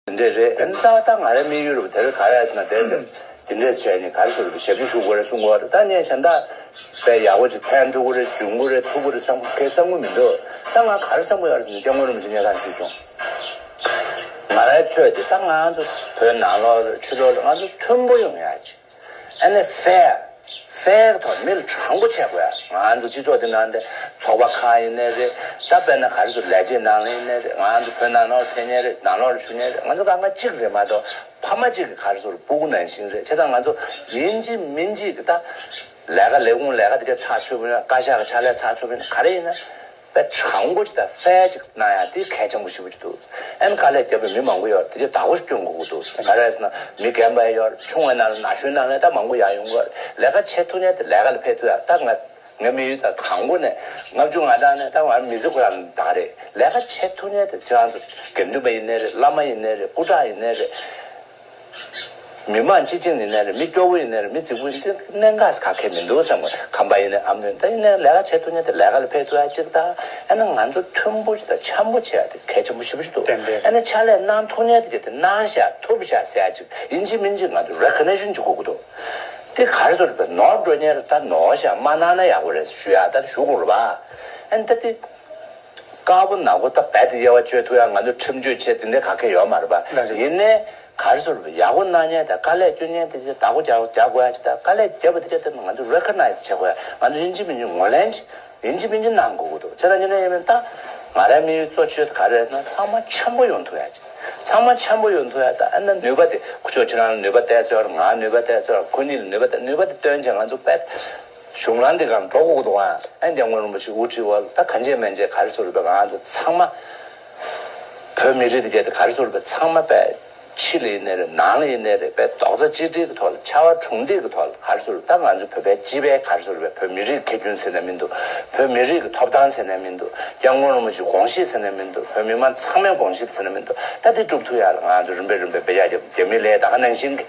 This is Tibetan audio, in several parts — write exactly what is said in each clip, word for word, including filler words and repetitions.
དེ་འདྲས་རེད། ཨ་ནི་རྩ་བ་ད་ང་རའི་དམིགས་ཡུལ་རུ་དེ་རེད། ག་རེ་ཟེར་ན་དེ་དེ་འདྲས་བྱས་ནས་ག་རེ་ཟེར་རུ་ཞབས་ཕྱི་ཞུ་དགོས་རེད་གསུང་དགོས་རེད། ད་ངས་གཞན་དག་པའི་ཡག་པོ་ཅིག་ཕན་ཐོགས་ཀྱི་རེད། འབྱུང་གི་རེད། ཐུབ་ཀྱི་རེད་བསམ་གི་བསམ་གི་མི་འདུག་ད་ང་ག་རེ་བསམ་གི་ཡོད་རེད་ཟེར་ན། སྐྱབས་མགོན་རིན་པོ་ཆེ་ངས་ད་ཞུས་བྱུང་། ང་རའི་ཚོད་དེ་ད་ང་ཚོ་བོད་ནང་ལོགས་རེད། ཕྱི་ལོགས་རེད། ང་ཚོ་མཐུན་པོ་ཡོང་ཡ་ཅིག་ཨ་ནི་ཧྥེར། ཧྥེར་ཐོག་མི་ལ་དྲང་པོ་བྱེད་དགོས་ཡ། ང་ཚོ་སྤྱི་ཚོགས་འདི་ནང་དེ་ཚོགས་པ་ཁག་ཡིན་ནའི་རེད། ད་དཔེར་ན་ག་རེ་ཟེར་ལས་བྱེད་ནང་ལ་ཡིན་ནའི་རེད། ང་ཚོ་བོད་ནང་ལོགས་ཕེབས་མཁན་རེད། ནང་ལོགས་ལ་བཞུགས་མཁན་རེད། ང་ཚོ་གང་ག་གཅིག་རེད་མ་གཏོགས་ཕ་མ་གཅིག་གི་ག་རེ་ཟེར་སྤུ་གུ་ནང་བཞིན་རེད། བྱས་ཙང་ང་ཚོ་ཡིན་གཅིག་མིན་གཅིག་གི་ད་ལས་ཀ་ལས་ཁུངས་ལས་ཀ་དེ་ག་ཚགས་ཚུད་པོ་ཡིན་ན། བཀའ་ཤག་གི་ཕྱག་ལས་ཚགས་ཚུད་པོ་ཡིན་ན། ག་རེ་ཡིན་ན། དཔེ་དྲང་པོ་ཅིག་དང་ཧྥེར་ཅིག་གནང་ཡ་དེ་གལ་ཆེན་པོ་ཞེ་པོ་ཅིག་འདུག་ཨ་ནི་དཀའ་ལས་བརྒྱབ་པའི་མི་མང་པོ་ཡོད་རེད། དེ་ཚོ་བདག་པོ་ཞིག་སྐྱོན་དགོས་ཀྱི་འདུག་ག་རེ་ཟེར་ན་མི་རྒན་པ་ཡོད་རེད། ཆུང་བའི་ནང་ལ་ན་གཞོན་ནང་ལ་ད་མང་པོ་ཡང་ཡོང་གི་ཡོད་རེད། ལས་ཀ་བྱེད་ཐུབ་མཁན་དེ་ལས་ཀ་ལ་ཕེབས་ཐུབ་ཡ། ད་ང་ངའི་དམིགས་ཡུལ་ད་དང་པོ་ནས་ལྔ་བཅུ་ང་གྲངས་ནས་ད་ང་མི་ཚེ་ཁོ་རང་བདག་རེད། ལས་ཀ་བྱེད་ཐུབ་མཁན་དེ་ཁྱེད་རང་ཚོ་དགེ་འདུན་པ་ཡིན་ནའི་རེད། བླ་མ་ཡིན་ནའི་རེད། སྐུ་དྲག་ཡིན་ནའི་རེད། མི་མང་སྤྱི་བྱིངས་ཡིན་ནའི་རེད། མི་སྐྱོ་བོ་ཡིན་ནའི་རེད། མི་རྫིག་པོ་ཡིན་ནའི་རེད། གནད་འགག་ག་གེ་མི་འདུག་བསམ་གི། ཁམས་པ་ཡིན་ནའི་ཨ་མདོ་ཡིན། ད་ཡིན་ནའི་ལས་ཀ་བྱེད་ཐུབ་མཁན་དེ་ལས་ཀ་ལ་ཕེབས་ཐུབ་ཡ་གཅིག་དང་། ཨ་ནི་ང་ཚོ་མཐུན་པོ་ཅིག་དང་འཆམ་པོ་བྱེད་ཡ་དེ་གལ་ཆེན་པོ་ཞེ་པོ་ཞིག་འདུག་ཏན་ཏན། ཨ་ནི་ཕྱག་ལས་གནང་ཐུབ་མཁན་དེ་དེ་གནང་ཤག་ཐུབ་ཤག་ཟེར་ཡ་གཅིག་ཡིན་གཅིག་མིན་གཅིག་ང་ཚོ་རེ་ཀོ་ནེ་ཤན་ཅིག་དགོས་ཀྱི་འདུག་དེ་ག་རེ་ཟེར་བའི་ནོར་འགྲོ་མཁན་རེད། ད་ནོར་ཤག་མ་གནང་ན་ཡག་པོ་རེད་ཞུ་ཡ་ད་ཞུ་དགོས་རེད་པ། ཨ་ནི་ད་དེ་དཀར་པོ་ནག་པོ་ད་རྦད་དེ་དབྱེ་བ་གཅོད་ཐུབ་ཡ་ང་ཚོ་ཁྲིམས་གཅོད་བྱས་དེ་འདྲ་ག་གེ་ཡོད་མ་རེད་པ། ལགས་རེད། ཡིན་ནའི་ག་རེ་ཟེར་བ་ཡག་པོ་གནང་མཁན་དང་དཀའ་ལས་སྐྱོན་མཁན་དེ་ཚོ་བདག་པོ་རྒྱག་རྒྱག་དགོས་ཡ་ཅིག་དང་། དཀའ་ལས་བརྒྱབ་པ་དེ་ག་དེ་ང་ཚོ་རེ་ཀོ་ནའི་ཛི་བྱེད་དགོས་ཡ། ང་ཚོ་ཡིན་གཅིག་མིན་གཅིག་ངོས་ལེན་ཅིག་ཡིན་གཅིག་མིན་གཅིག་གནང་དགོས་ཀྱི་འདུག་བྱས་ཙང་དེ་འདྲ་ཡིན་མིན་ད་ང་རའི་དམིགས་ཡུལ་གཙོ་ཆེ་ཤོས་དེ་ག་རེ་རེད་ཟེར་ན་ཚང་མ་འཆམ་པོ་ཡོང་ཐུབ་ཡ་ཅིག་ཚང་མ་འཆམ་པོ་ཡོང་ཐུབ་ཡ། ད་ཨ་ནི་ནུས་པ་དེ་ཁུ་ཆོ་ཁྱེད་རང་ལ་ནུས་པ་གཏད་ཚོད་ཡོད་རེད། ང་ལ་ནུས་པ་གཏད་ཚོད་ཡོད་རེད། ཁོ་གཉིས་ལ་ནུས་པ་གཏད། ནུས་པ་དེ་བཏོན་བྱས་ང་ཚོ་དཔེ་གཞུང་ལམ་འདི་སྒང་འགྲོ་དགོས་ཀྱི་འདུག་ཨ། ཨ་ནི་སྐྱབས་མགོན་རིན་པོ་ཆེ་དབུ་ཁྲིད་འོག་ལ་ད་གང་བྱས་མིན་བྱས་ག་རེ་ཟེར་བ་ང་ཚོ་ཚང་མ་བོད་མི་རིགས་དེ་ག་དེ་ག་རེ་ཟེར་བ་ཚང་མ་དཔེ་ཕྱི་ལ་ཡིན་ནའི་རེད། ནང་ལ་ཡིན་ནའི་རེད། དཔེ་རྡོག་རྩ་གཅིག་སྒྲིལ་གྱི་ཐོག་ལ། ཕྱར་བ་གྲུ་འདེགས་ཀྱི་ཐོག་ལ། ག་རེ་ཟེར་བ་ད་ང་ཚོ་བོད་པའི་སྤྱི་པའི་ག་རེ་ཟེར་བ་བོད་མི་རིགས་ཀྱི་ཁེ་ཕན་ཟེར་ན་མི་འདུག་བོད་མི་རིགས་ཀྱི་ཐོབ་ཐང་ཟེར་ན་མི་འདུག་སྐྱབས་མགོན་རིན་པོ་ཆེའི་དགོངས་གཞི་ཟེར་ན་མི་འདུག་བོད་མི་མང་ཚང་མའི་དགོངས་གཞི་ཟེར་ན་མི་འདུག་ད་དེ་སྒྲུབ་ཐུབ་ཡ་ལ་ང་ཚོ་རིམ་པས་རིམ་པས་དཔེ་ཡག་རྒྱབ། རྒྱ་མི་ལ་ད་ག་ནང་བཞིན་གྱི་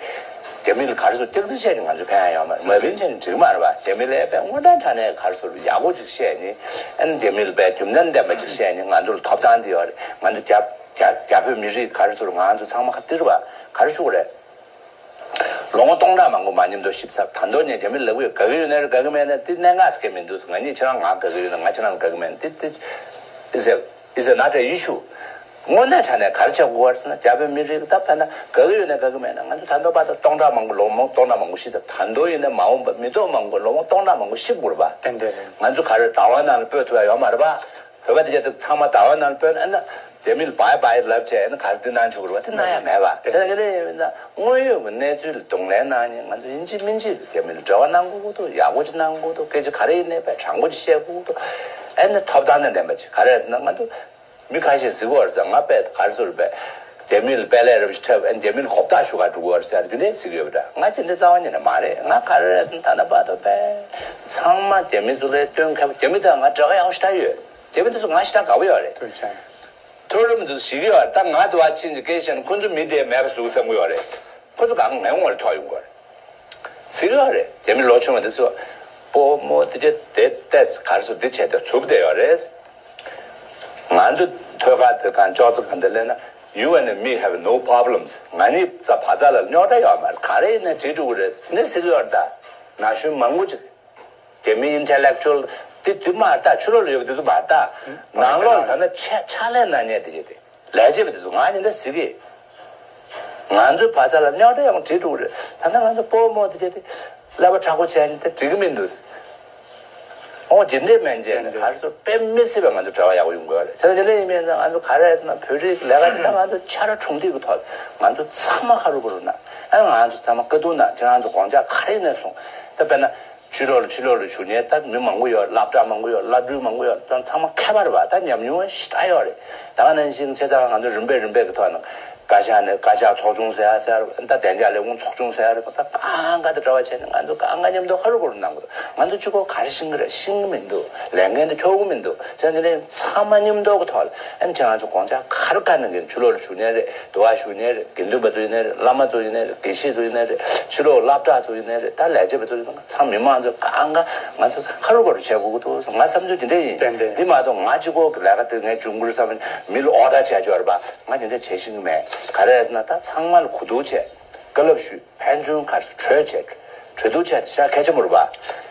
རྒྱ་མི་ལ་ག་རེ་ཟེར་སྐྱག་རྫུན་བཤད་ནས་ང་ཚོ་ཕན་ཡ་ཡོད་མ་རེད། མ་བིན་བྱས་ནས་འགྲིག་མ་རེད་པ། རྒྱ་མི་ལ་དཔེ་དངོས་དྲང་དྲང་གནས་ག་རེ་ཟེར་ཡག་པོ་ཅིག་བཤད་ནས། ཨ་ནི་རྒྱ་མི་ལ་དཔེ་རྒྱུ་མཚན་ལྡན་པ་ཅིག་བཤད་ནས་ང་ཚོ་ལ་ཐོབ་ཐང་དེ་ཡོད་རེད། ང་ཚོ་རྒྱ་རྒྱ་རྒྱ་བོད་མི་རིགས་ག་རེ་ཟེར་ང་ཚོ་ཚང་མ་ག་དེ་རེད་པ། ག་རེ་ཞུ་དགོས་རེད། ལོ་ངོ་སྟོང་ཕྲག་མང་པོ་མ་མཉམ་དུ་གཤིབ་ཚར། ད་དུང་ངས་རྒྱ་མི་ལབ་ཀྱི་ཡོད། དགའ་གི་ཡོད་ན་རེད། དགའ་གི་མེད་ན་དེ་གནད་འགག་ཟེར་མཁན་མི་འདུག་ང་གཉིས་ཁྱེད་རང་ང་དགའ་གི་ཡོད་ན། ང་ཁྱེད་རང་ལ་དགའ་གི་མེད་ན་དེ་དེ་is a is a not a issue། དངོས་གནས་དྲང་གནས་ག་རེ་བྱེད་དགོས་རེད་ཟེར་ན་རྒྱ་བོད་མི་རིགས་ད་དཔེར་ན་དགའ་གི་ཡོད་ན་དགའ་གི་མེད་ན་ང་ཚོ་ད་ལྟ་བར་དུ་སྟོང་ཕྲག་མང་པོ་ལོ་ངོ་སྟོང་ཕྲག་མང་པོ་གཤིབ་ཚར། ད་དུང་ཡིན་ན་མ་འོངས་པ་མི་ཐོག་མང་པོ་ལོ་ངོ་སྟོང་ཕྲག་མང་པོ་གཤིབ་དགོས་རེད་པ། ཏན་ཏན་རེད། ང་ཚོ་ག་རེ་ཟླ་བ་ནང་ལ་སྤོས་ཐུབ་ཡ་ཡོད་མ་རེད་པ། བོད་པ་དེ་ག་དེ་ཚང་མ་ཟླ་བ་ནང་སྤོས་ན། ཨ་ནི་རྒྱ་མི་ལ་བའི་བའི་ལབ་བྱས་ཨ་ནི་ག་རེ་འདི་གནང་བཅུག་རེད་པ། དེ་གནང་ཡ་མེད་པ། དེ་ལ་དེ་འདྲ་ཡིན་ན་དངོས་ཡོད་ཀྱི་གནས་ཚུལ་ལ་གདོང་ལེན་གནང་ནས་ང་ཚོ་ཡིན་གཅིག་མིན་གཅིག་རྒྱ་མི་ལ་འབྲེལ་བ་གནང་དགོས་ཀྱི་འདུག་ཡག་པོ་ཅིག་གནང་དགོས་ཀྱི་འདུག་སྐད་ཆ་ག་རེ་ཡིན་ནའི་དཔེ་དྲང་པོ་ཅིག་བཤད་དགོས་ཀྱི་འདུག་ཨ་ནི་ཐོབ་ཐང་དང་ལྡན་པ་ཅིག་ག་རེ་ཟེར་ན་ང་ཚོ་མི་ཁ་ཤས་གཟིགས་ཀྱི་ཡོད་རེད་ཟེར། ང་དཔེ་ག་རེ་ཟེར་དཔེ་རྒྱ་མི་ལ་དཔེ་ལས་རབ་ཞིག་འཁྲབ། ཨ་ནི་རྒྱ་མི་ལ་གོ་བརྡ་ཞུ་ག་འགྲོ་གི་ཡོད་རེད་ཟེར་དེ་འདྲས་གཟིགས་ཀྱི་ཡོད་པ་འདྲ། ང་དེ་འདྲའི་རྩ་བ་ཉིད་ནས་མ་རེད། ང་ག་རེ་རེད་ཟེར་ན་ད་ལྟ་བར་དུ་དཔེ་ཚང་མ་རྒྱ་མི་ཚོ་ལ་སྟོན་མཁས་པ། རྒྱ་མི་དང་ང་འབྲེལ་བ་ཡག་པོ་ཞེ་དྲག་ཡོད། རྒྱ་མི་དེ་ཚོ་ང་ཞེ་དྲག་དགའ་པོ་ཡོད་རེད། ཐུགས་རྗེ་ཆེ། མཐོ་རིམ་དུ་ཞིག་ཡོད། ད་ང་དུ་བ་ཕྱིན་ཅི་སྐད་བཤད་ན་ཁོ་ཚོ་མི་དེ་མེད་པ་བཟོ་གི་བསམ་གི་ཡོད་རེད། ཁོ་ཚོ་གང་ངའི་ངོ་ལ་ཐོག་ཡོང་གི་ཡོད་རེད། ཟིག་ཡོད་རེད། རྒྱ་མི་ལོ་ཆུང་བ་དེ་ཚོ་སྤོ་མོ་དེ་ཆེ་དེ་ཏེས་གར་སོ་འདི་བྱས་ཏེ་ཚུབ་བསྡད་ཡོད་རེད། ང་ཚོ་ཐོད་ཁ་དེ་གང་ཅོག་ཙེ་གང་དེ་ལེན་ན། You and me have no problems. ང་གཉིས་རྩ་བ་རྩ་ལ་རྙོག་དྲ་ཡོད་མ་རེད། ག་རེ་ཡིན་ན་འགྲིག་འགྲོ་གི་རེད། ནི་ཟིག་ཡོད་རེད། ད་ན་གཞོན་མང་པོ་ཅིག་རྒྱ་མི་ཨིན་ཊེ་ལེག་ཅུ་ཨལ་དེ་དེ་མ་ད་ཕྱི་ལོགས་ལ་ཡོད་པ་དེ་ཚོ་མ་ད་ནང་ལོགས་ལ་ད་ན་ཕྱག་ཕྱག་ལས་གནང་མཁན་དེ་གི་དེ་ལས་བྱེད་པ་དེ་ཚོ་ང་ཉིན་ད་ཟིག་གི་ང་ཚོའི་བར་ཚ་ལ་རྙོག་དྲ་ཡང་བྲིས་འགྲོ་གི་རེད། ད་ནི་ང་ཚོ་སྤོ་བོ་མོ་དེ་གི་དེ་ཀླད་པ་མཁྲེགས་པོ་བྱས་ནས་དེ་འགྲིག་གི་མི་འདུག་ཨོ་དེ་འདྲས་མེད་བྱས་ནས་ག་རེ་ཟེར་དཔེ་མི་སྲིད་པའི་ང་ཚོ་འབྲེལ་བ་ཡག་པོ་ཡོང་དགོས་རེད། བྱས་ཙང་དེ་འདྲས་ཡིན་མིན་ཙང་ང་ཚོ་ག་རེ་ཟེར་ན་བོད་རིགས་ལས་ཀ་དེ་ད་ང་ཚོ་ཕྱར་གྲུ་འདེགས་ཀྱི་ཐོག་ང་ཚོ་ཚང་མ་ཧ་རུ་བུ་རུ་ན་ཨ་ང་ཚོ་ཚང་མ་དཀའ་སྡུག་ན་ཁྱེད་རང་ཚོ་དགོངས་འཆར་ག་རེ་ཡིན་ནས་གསུངས། ད་དཔེར་ན། ཕྱི་ལོགས་ལ་ཕྱི་ལོགས་ལ་བཞུགས་མཁན་ད་མི་མང་པོ་ཡོད། སློབ་གྲྭ་མང་པོ་ཡོད། བླ་སྤྲུལ་མང་པོ་ཡོད། ད་ཚང་མ་མཁས་པ་རེད་པ། ད་ཉམས་མྱོང་ཞེ་དྲག་ཡོད་རེད། ད་ག་ནང་བཞིན་བྱས་ཙང་ང་ཚོ་རིམ་པས་རིམ་པས་ཀྱི་ཐོག་ནས་བཀའ་ཤག་ནས་བཀའ་ཤག་ཚོགས་ཆུང་ཟེར་ཡ་ཟེར། ད་བདེ་འཇགས་ལས་ཁུངས་ཚོགས་ཆུང་ཟེར་ཡ་རེད་པ། ད་གང་ག་དང་འབྲེལ་བ་བྱས་ནས་ང་ཚོ་གང་ག་མཉམ་དུ་ཧ་རུ་བུ་རུ་གནང་དགོས། ང་ཚོ་གཅིག་པོ་ག་རེ་ཤེས་ཀྱི་རེད། ཤེས་ཀྱི་མི་འདུག་ལས་འགན་དེ་འཁྱོག་གི་མི་འདུག་བྱས་ཙང་དེ་ནས་ཚང་མ་མཉམ་དུ་གི་ཐོག་ལ་ཨ་ནི་ཁྱེད་རང་ཚོ་དགོངས་འཆར་ག་རེ་བཀའ་གནང་གི་ཡིན། ཕྱི་ལོགས་ལ་བཞུགས་མཁན་རེད། འདུལ་བ་ཞུ་མཁན་རེད། དགེ་འདུན་པ་ཚོ་ཡིན་ནའི་རེད། བླ་མ་ཚོ་ཡིན་ནའི་རེད། དགེ་བཤེས་ཚོ་ཡིན་ནའི་རེད། ཕྱི་ལོགས་སློབ་གྲྭ་ཚོ་ཡིན་ནའི་རེད། ད་ལས་བྱེད་པ་ཚོ་ཡིན་ན་ཚང་མི་མང་ཚོ་གང་ག་ང་ཚོ་ཧ་རུ་བ་རུ་བྱེད་དགོས་ཀྱི་འདུག་ང་བསམ་ཚུལ་དེ་འདྲ་ཡིན། ཏན་ཏན། འདི་མ་གཏོགས་ང་གཅིག་པོ་གི་ལས་ཀ་དེ་ངས་འབྱུང་འགྱུར་བསམ་མི་ལ་ཨོ་ཌར་བྱས་ཆོག་རེད་པ། ང་དེ་འདྲ་བྱེད་ཤེས་ཀྱི་མེད། ག་རེ་ཟེར་ན་ད་ཚང་མ་ལ་གོ་བསྡུར་བྱས། བཀའ་སློབ་ཞུས། ཕན་ཚུན་ཁ་གྲོས་བྱས། གྲོས་བསྡུར་བྱས་ཤ་ཁ་ཆེན་པོ་རེད་པ།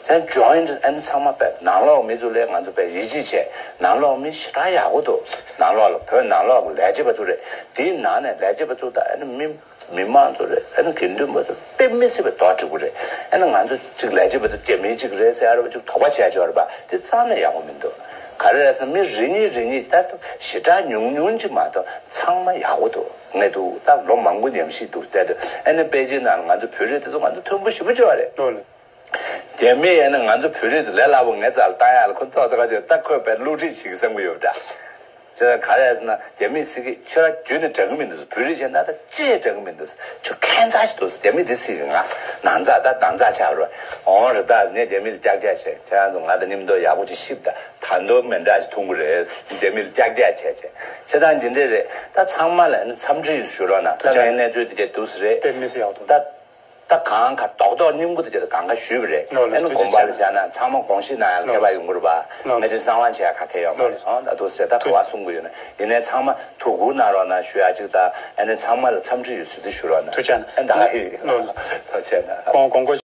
ད་ཇོ་ཡིན་ཨ་ནི་ཚང་མ་པས་ནང་ལོགས་མི་ཚོ་ལས་ང་ཚོ་པས་ཡིད་ཆེས་བྱས། ནང་ལོགས་མི་ཞེ་དྲག་ཡག་པོ་འདུག་ནང་ལོགས་ལ་བོད་ནང་ལོགས་ལ་ལས་བྱེད་པ་ཚོ་རེད། དེའི་ནང་ནས་ལས་བྱེད་པ་ཚོ་ད་ཨ་ནི་མི་མི་མང་ཚོ་རེད། ཨ་ནི་དགེ་འདུན་པ་ཚོ་དཔེ་མི་སྲིད་པའི་དོགས་འདྲི་པོ་རེད། ཨ་ནི་ང་ཚོ་གཅིག་ལས་བྱེད་པ་ཚོ་རྒྱ་མི་གཅིག་རེད་ཟེར་ཡ་རེད་པ། གཅིག་དོགས་པ་བྱས་ཆོག་རེད་པ། དེ་རྩ་ནས་ཡག་པོ་མི་འདུག་ག་རེ་རེད་ཟེར་ན་མི་རེ་གཉིས་རེ་གཉིས་ད་ཞེ་དྲག་ཉུང་ཉུང་གཅིག་མ་གཏོགས་ཚང་མ་ཡག་པོ་འདུག་ངས་འདུག་ད་ལོ་མང་པོ་ཉམས་ཞིབ་འདུག་བལྟས་དུས་ཨ་ནི་པེ་ཅིན་ནང་ལ་ང་ཚོ་བོད་རིགས་དེ་ཚོ་ང་ཚོ་མཐོན་པོ་ཞེ་པོ་ཅིག་ཡོད་རེད། ལོ་ལ། རྒྱ་མིས་ཨ་ནི་ང་ཚོ་བོད་རིགས་ཚོ་ལས་སླ་པོ་ངའི་རྩ་ལ་བཏང་ཡག་ལ་ཁོ་ཚོ་ཚོ་ཁ་ཅིག་ད་ཁོས་པའི་བསླུ་བྲིད་ཞིག་བསམ་གི་ཡོད་པ་འདྲ། ཅེས་ག་རེ་ཟེར་ན་རྒྱ་མིས་ཟེར་གི་ཁྱོད་རང་རྒྱུད་ནས་དྲན་གི་མི་འདུག་བོད་རིགས་ཅན་ད་ལྟ་ཅི་ཡང་དྲན་གི་མི་འདུག་ཁྱོད་ཁྱད་མཚར་ཞིག་འདུག་རྒྱ་མིས་འདི་ཟེར་གི། ང་ནང་ཚགས་ད་ནང་ཚགས་ཆགས་རོགས་འོང་རེད། ད་ངས་རྒྱ་མི་ལ་ཀྱག་ཀྱག་བྱས། ཁྱེད་རང་ཚོ་ང་དང་མཉམ་དུ་ཡག་པོ་ཅིག་གཤིབ་ད། ད་མདོ་མི་འདྲ་ཞིག་འཐུང་གི་རེད། རྒྱ་མི་ལ་ཀྱག་ཀྱག་བྱས་བྱས་བྱས་ད་འདི་འདྲས་རེད། ད་ཚང་མ་ལ་ཨ་ནི་འཚམས་འདྲི་ཞུ་རོགས་གནང་། ད་ངའི་གནས་ཚུལ་འདི་འདྲས་འདུག་ཟེར་རེད། དཔེ་མི་སྲིད་ཡག་འདུག་ད། ད་གང་ག་རྡོག་རྡོག་སྙིང་པོ་དེ་དེ་གང་ག་ཞུས་པ་རེད། ལོ་ལོ་ཨ་ནི་ཐུགས་རྗེ་དགོངས་པ་ཆེ་ལ་ཆགས་ན་ཚང་མ་དགོངས་གཞི་གནང་ཡག་ལ་ཁྱད་པར་ཡོང་གི་རེད་པ། ལོ་ངས་དེ་གསང་བ་བྱེད་ཡག་ག་གེ་ཡོད་མ་རེད། ཨང་ད་དུ་ཟེར་ད་ག་བ་གསུང་གི་ཡོད་ན་ཡིན་ནའི་ཚང་མ་དོ་ཁུར་གནང་རོགས་གནང་ཞུ་ཡག་ཅིག་ད་ཨ་ནི་ཚང་མ་ལ་འཚམས་འདྲི་ཡོད་ཟེར་དུ་ཞུ་རོགས་གནང་། ཐུགས་རྗེ་གནང་། ཨ་ད་ཧི་ལོ་ལོ་ཐུགས་རྗེ་གནང་། དགོངས་དགོངས་པ།